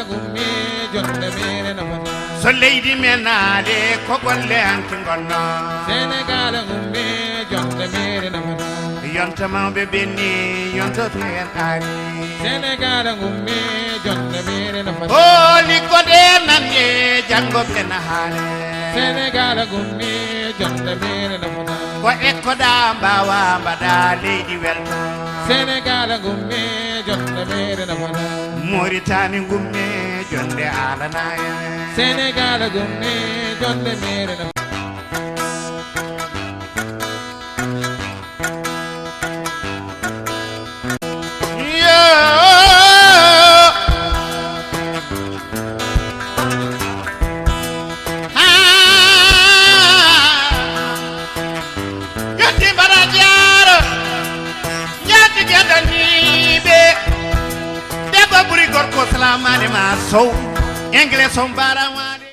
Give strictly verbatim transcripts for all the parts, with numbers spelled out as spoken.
Gummi jonde mere no fota. So leydi menaade ko golle hanki ngonno. Senegal gummi jonde mere no fota. Yonta mawɓe ɓenni, yonta to en ari. Senegal gummi jonde mere no fota. Hooli ko nde nanne, janngo ɓe nahaale. Senegal gummi jonde mere no fota. Ko ekkoɗa mbawa mbaɗa leydi welta. Senegal gummi jonde mere no fota. Moritani gummi jonde alana en. Senegal gummi jonde mere no fota. Yo. Ha. Yonti mbaɗa jaaro. Njaati gadaniiɓe. Debbo ɓuri gorko salamani ma sow. English on mbaramade.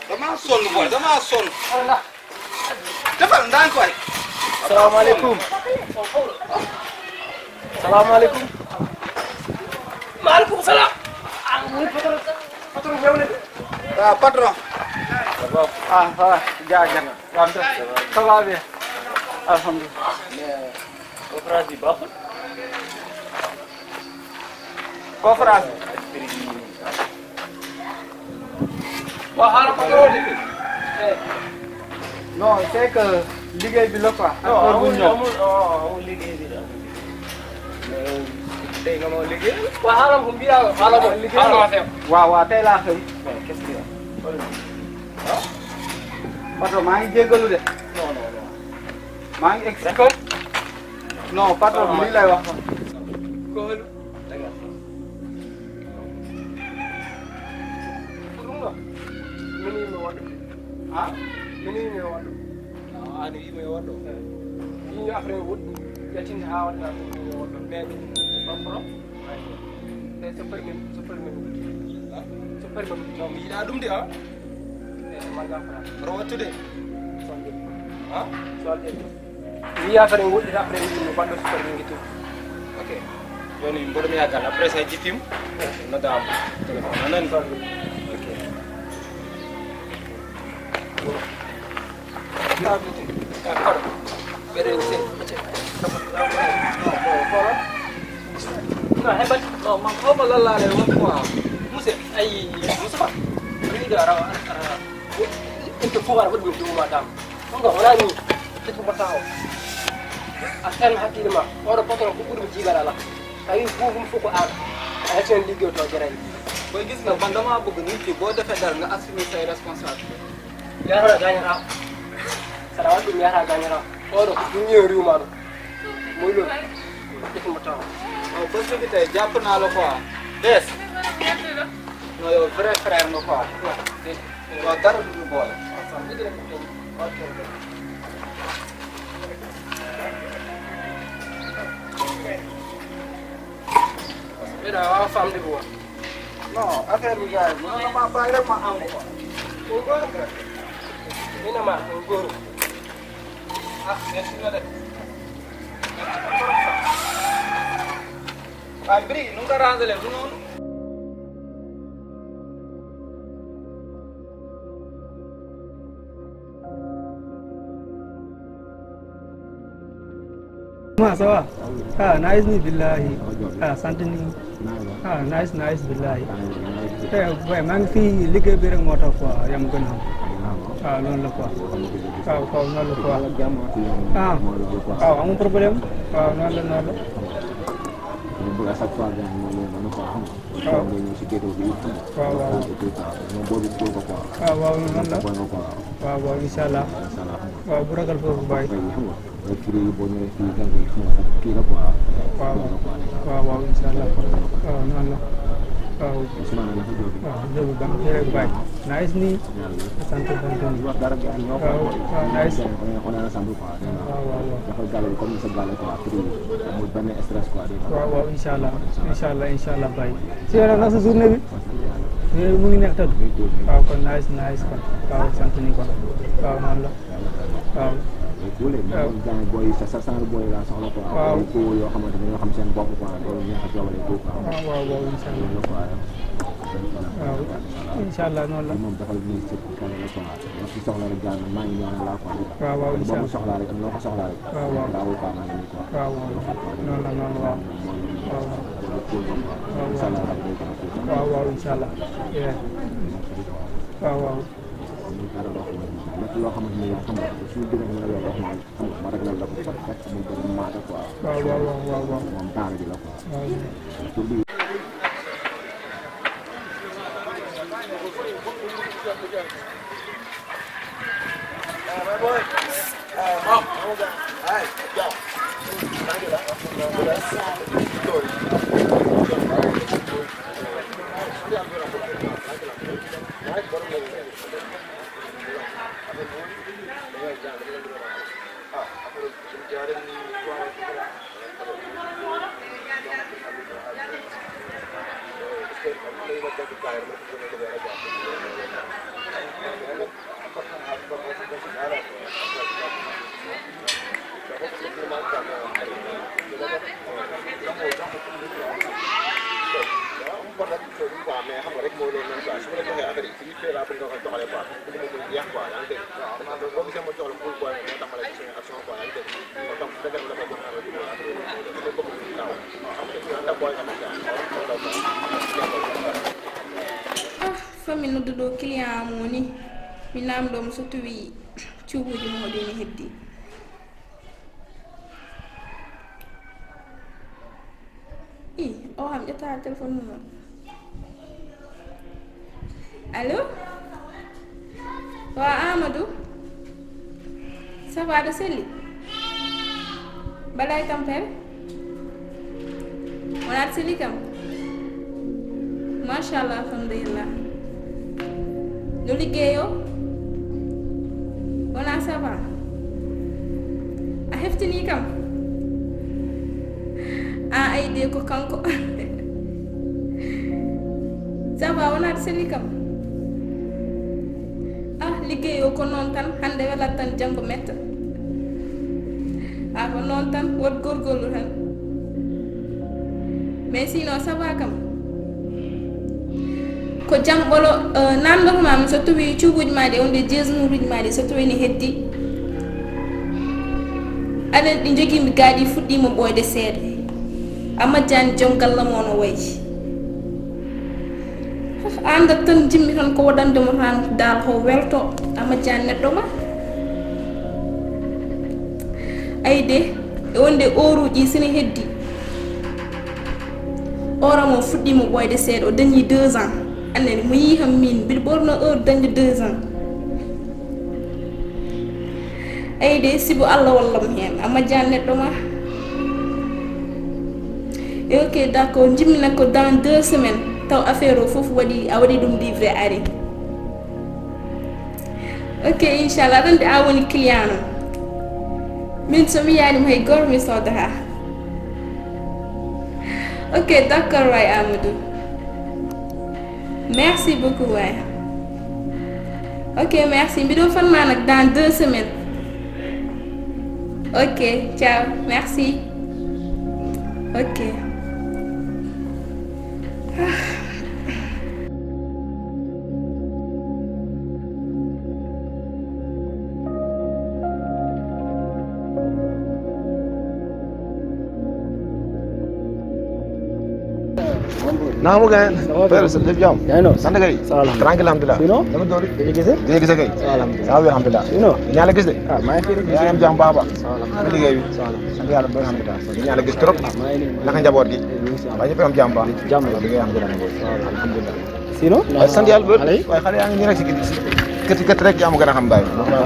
Dama sonn boy, dama sonn. Defal ndànk waay. Salaamaaleykum. Salaamaaleykum. Maaleykum salaam. Ah, patron. Ça va? Ah, ça va. Jaajëf. Ça va bien. Alhamdulillah. Conférence bi baaxul. Conférence bi. Waaw, xaaral ko doon. Non, c'est que liggéey bi la quoi. Non, amul, amul, non, amul liggéey bi la. Tey nga ma liggéey. Waaw, xaaral ko mbiyaa, xaaral ko liggéey. Xaaral ko. Waaw, waaw, tey laa xëy. Mais qu'est-ce qu'il y a? Ah? Patron, maa ngi jéggalu de. Non, non, non. Maa ngi expliqué. Non, patron bi lii lay wax. Ko hol? Ko ɗum ɗo? Min yimɓe woɗɗo. Ha? Min yimɓe woɗɗo. Ah, an yimɓe woɗɗo. Yimɓe affaire woɗɗi. Yaltinde haa waɗa ɗum yimɓe woɗɗo. Mais ɗum, c'est pas propre. Te so permi, so permi. Ha? So permi. Non, mi yiɗaa ɗum de, ha? Aɗa wattude? Ha? Mi wiya affaire en woɗɗita, après mi ɗum baɗɗo super mi ngitti. Ok. Joni mboɗo mi yagal, après ça jittim. Nodda am téléphone. A nani? Ok. D'accord. Ɓeɗen se. No, heɓat. No, man ko mo lallare won quoi. Muse, ay, Mustafa. Ni da rawa. Ento fof aɗa waɗi ɗum duuma dam. Ɗum ɗo wonaa nii. Surtout mbaɗta o. A tan hakkille ma. Oɗo patron ko ɓuri mi jiigal ala. Tawi buubum fof ko aan. A heccen liggeyto geray. Koy gis nga, man dama bëgg nit ki boo defee dara nga assumer say responsabilité. Yaakaar naa gaañataa. Saɗa waɗi ɗum yaakaar gaañataa. Oɗo ko duññe riwma ɗo. Moy ɗo. Surtout mbaɗta o. Oh, parce que tey jàpp naa la quoi. Des. Non, yow vrai frère nga quoi. Waaw, dara du ñu boole. Mbiɗa waawa famde ko won. Non, affaire bi gars yi, mën na ma bàyyi rek ma am ko. Ina ma, un goro. Ah, merci na de. Waaye mbiri nu nga rangale du noonu. Ma, ça va? Ah, nice ni billahi. Ah, sant ni. Ah, nice, nice billahi. Eh, ouais, maa ngi fii liggéey bi rek moo tax quoi, yam gën a xam. Ah, noonu la quoi. Waaw, waaw, noonu la quoi. Ah, waaw, amul problème. Waaw, noonu la, noonu la. Ñu bëgg à chaque fois gars yi ñoo leen mën a xool, xam nga. Waaw. Nga ñëw si ghetto bi, xam nga. Waaw, waaw. Et tout ça. Ñoom boobu góor ko quoi. Waaw, waaw, noonu la. Bon, quoi. Waaw, waaw, incha Allah. Incha Allah, xam nga. Waaw, bu ragal foofu bàyyi. Xam nga. Nga kii yi boo ñëwee fii, xam nga, xam nga, kii la quoi. Waaw. Xam nga quoi, waaw, waaw, incha Allah. Waaw, noonu la. Waaw. Sinon, nag, naka jóg? Waaw, jóg ba, fii rek bàyyi. Nice nii. Yàlla. Sant, sant nii. Wax dara, gars yi ñoo ko. Waaw, waaw, nice. On est, on est ensemble, quoi. Waaw, waaw, waaw. Dafa gàllal comme sa gàllal, quoi. Prix yi. Amul benn stress, quoi. Waaw, waaw, incha Allah. Incha Allah, incha Allah, bàyyi. Si yow nag, naka sa journée bi? Journée bi mu ngi neex tëdd. Waaw, kon nice, nice, kon. Waaw, sant nii, kon. Waaw, noonu la. waaw. Waaw, booy sa sa genre booy laa soxla quoi. Waaw. Ay koo yoo xamante ne ñoo xam seen bopp quoi, loolu neex a jawale tout quoi. Waaw, waaw, waaw, incha Allah. Loolu quoi. Waaw. Incha Allah, noonu la. Moom dafa la ñuy sëkk kan la quoi. Wax ci soxla rek, jàmm, maa ngi ñëw laa quoi. Waaw, waaw, incha Allah. Boo ma soxlaa rek, ak loo ko soxlaa rek. Waaw, waaw. Raawul quoi, maa ngi nii quoi. Waaw, waaw. Noonu la, noonu la, waaw. Waaw, waaw. Waaw, waaw. Incha Allah, rabbi day gën a tuuti. Waaw, waaw, incha Allah. Yeah. Waaw, waaw. Amul dara loo xamante ni, lépp loo xamante ni yaa xam nga, suñu diggante la yow, wax naa, xam nga, ma réglé la ko, fekk amul benn maata quoi. Waaw, waaw, waaw, waaw, waaw. Moom daara ji la quoi. Waaw. Pour lii. Ah, fami nodduɗo client am woni, mi namɗo mo so tawi cuubuuji mum hoɗi ne heddi. I, o kam ƴetta téléphone mum o. Allo? Wa Amadou? Ça va, aɗa selli? Mbaɗa e tampere? Wona aɗa selli kam? Machallah, alhamdulillah. No liggey o? Wona ça va? A heftini kam? A, ay de ko kanko. Ça va, wona aɗa selli kam? Ah, liggey o ko noon tan, hannde welat tan, janngo metta. Ah, ko noon tan, wot gorgollo tan. Mais sinon, ça va kam? Ko jam ɓolo, eh, namndotoma mi so tawi cuubuuji ma ɗi, wonde jeesnuuruuji ma ɗi, so tawi ne heddi. Aɗa anndi ɗi njogiimi gaa ɗi fuɗɗiima ɓooyde seeɗa. Amma jaani joom galle mo no wayi. Aan dat tan jimmi tan ko wodande mo tan daal ko welto, amma jaani neɗɗo ma. Ay de, e wonde ooruuji sene heddi. Oora mo fuɗɗiima ɓooyde seeɗa, o dañi deux ans. Annani mo yii kam min, mbiɗa ɓorno heure dañde deux ans. Eyi de, sibu Allah wallam heen, a majjaan neɗɗo ma. E ok, d'accord, jimmina ko dans deux semaines, taw affaire o fof waɗi, a waɗi ɗum livré ari. Ok, inchallah, aɗa anndi a woni client am. Min so mi yaani mo hay goto mi soodata. Ok, d'accord, waay Amadou. Merci beaucoup, waay. Ok, merci. Mbiɗo fanma nag dans deux semaines. Ok, ciao. Merci. Ok. Ah. Namu gayen. Père, sa def jam. Yaay no. Sant kay. Salaam. Tranquille, alhamdulillah. Sino? Dama dori. Dañu gise? Dañu gise kay. Salaam. Sa wi alhamdulillah. Sino? Ñaala gis de. Ah, maa ngi fi rek. Yaa ngi am jàmm baax a baax. Salaam. Liggéey bi. Salaam. Sant Yàlla bu baax, alhamdulillah. Ñaala gis trop. Ah, maa ngi nii. Naka njaboot gi? Ñu ngi si jàmm. Waa ñëpp am jàmm baax. Jàmm. Liggéey alhamdulillah. Alhamdulillah. Sinon? Waaye sant Yàlla bu wér. Waaye xale yaa ngi nii rek si gis. Kët kët rek yaa ma gën a xam daay.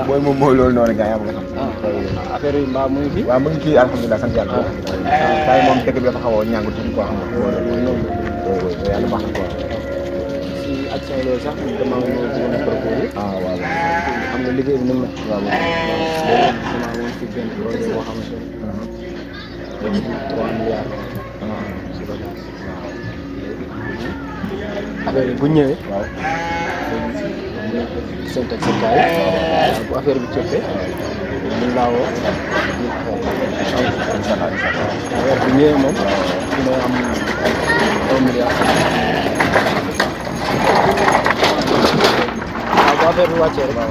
Mooy moom mooy loolu noonu gars yaa ma gën a xam. Ah, affaire yi mbaa mu ngi fi? Waaw, mu ngi kii, alhamdulillah, sant Yàlla. Ah. Waaye moom dëkk bi dafa xaw a ñàng tuuti quoi, xam nga. Mooy loolu. Yàlla baax na quoi. Si action loolu sax, dama bëggoon a proposer. Ah, waaw, waaw. Xam nga liggéey bi ni mu mel. Waaw, waaw. Dama amoon fi benn projet boo xamante ne. Mhm. Trois milliards. Ah. Si bagage. Affaire yi bu ñëwee. Waaw. Seen teg seen kaay. Bu affaire bi coppee. Lawo. Inchallah, inchallah. Weer bi ñëwee moom, dina am un milliard. Waaw, bu affaire bi wàccee rek. Waaw,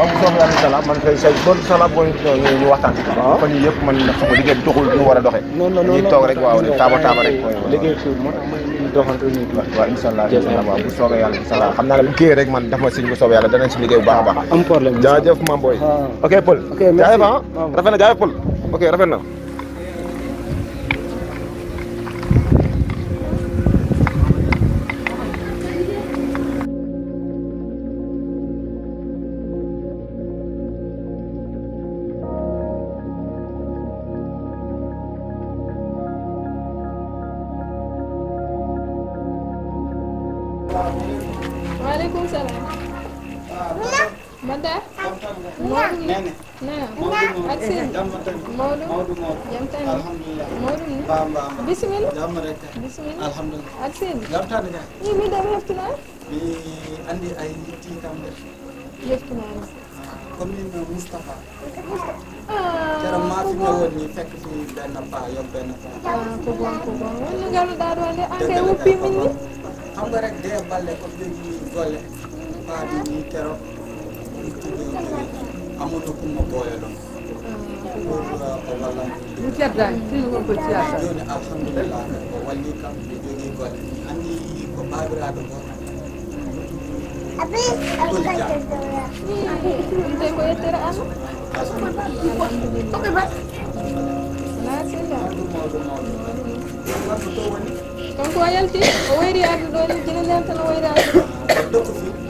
bu soobee Yàlla, inchallah, man kay say bon, inchallah, boo ñu, ñu, ñu waxtaan. Waaw. Fan yii yëpp man, xam nga, liggéey bi doxul ñu war a doxee. Non, non, non, dañuy toog rek, waaw, di taaba taaba rek. Liggéey fi moo tax may doxantu nii. Waaw, waaw, inchallah, inchallah, waaw, bu soobee Yàlla, inchallah. Xam naa ne bu kii rek, man def ma signe, bu soobee Yàlla, danañ si liggéey bu baax a baax. Am problème. Jaajëf, Mame Boy. Ah. Ok, Pël. Ok, merci. Jaajëf, ah. Waaw. Rafet na, jaajëf, Pël. Ok, rafet na. Waaleykum salaam. Mbaɗɗa? Mawɗum ni? Naam. Aɗa selli? Mawɗum? Jam tan ni? Mawɗum ni? Bisimilla. Bisimilla. Aɗa selli? Ii, miɗo heftino. Mi anndi a yetti kam de. Yettinaani. Ko min Moustapha. Ah, Ceerno Maafi, mi woni fekk fi benn paa, yob benn paa. Ah, ko bon, ko bon. Woni no ngalluɗaa ɗoo nde, aan kay woppi min ni. Xam nga rek, dee balle ko jogii golle. Paa bi ni keroog, ɗum tuddee jogii. Amoon na ku ma booyaloon. Ah, ko bon. Pour, euh, o wallan. Ɗum ceddaani, tini won ko siyasa. Jooni, alhamdulillah, o walli kam, mi jogii golle. Mi anndi ko baabiraaɗo gooto. Ɗum tawi ko yettere Allah. Alhamdulillah. Wonaa sella. Kanko o yalti, o wayri arde ɗo ni, jina nden tan o wayri arde ɗo.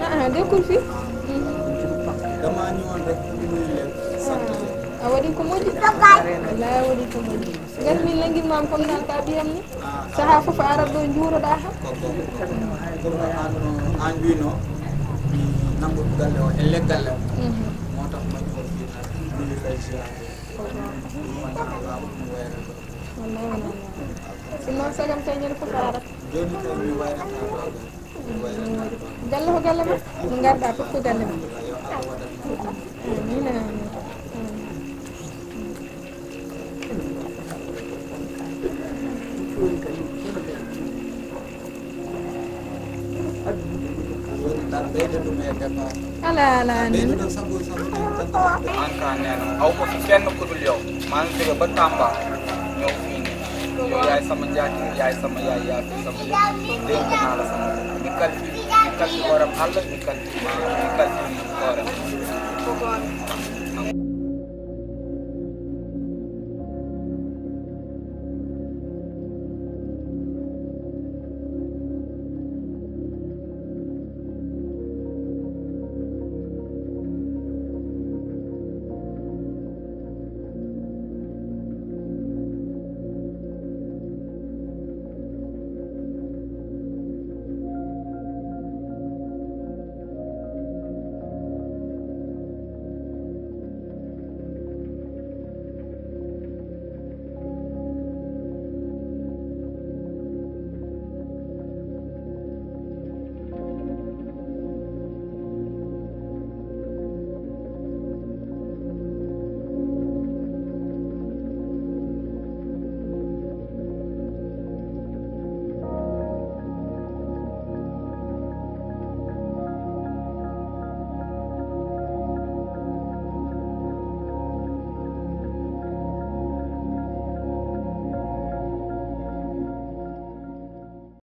Aa, dekkol fi. A waɗi ko moƴƴi. Wallahi a waɗi ko moƴƴi. Ngar min nangin mam comme ça, ka ɓiyam ni. Saha fof a arat ɗo juuroɗaa ha. Ko, ko, ko, ko an, an wino, mi nangu galle o, e leggal o. Mhm. Moo tax ma ñëw fii nag, mi lay ziare. Ko ko. Ɗum wona laamu ɗum wayre ɗo. Wallahi wona laamu. Sinno sagam kay ñande fof a arat. Jooni kay mi wayrata ɗo. Mi wayrata ɗo. Galle ko galle ma, mo ngarɗaa fof ko galle ma. Yo Allah waɗan. Amiin, amiin. Amiin. Alaa, alaa, nene. Aan ka nena, aw ko fi kenn ku dul yow. Maa ngi jóge ba Tamba, ñëw fii nii. Yow yaay sama njaatige, yaay sama yaay, yaa fi sama lépp. Dénk naa la sama bopp. Mi kalfi, mi kalfi hooram Allah, mi kalfi ma, mi kalfi hooram.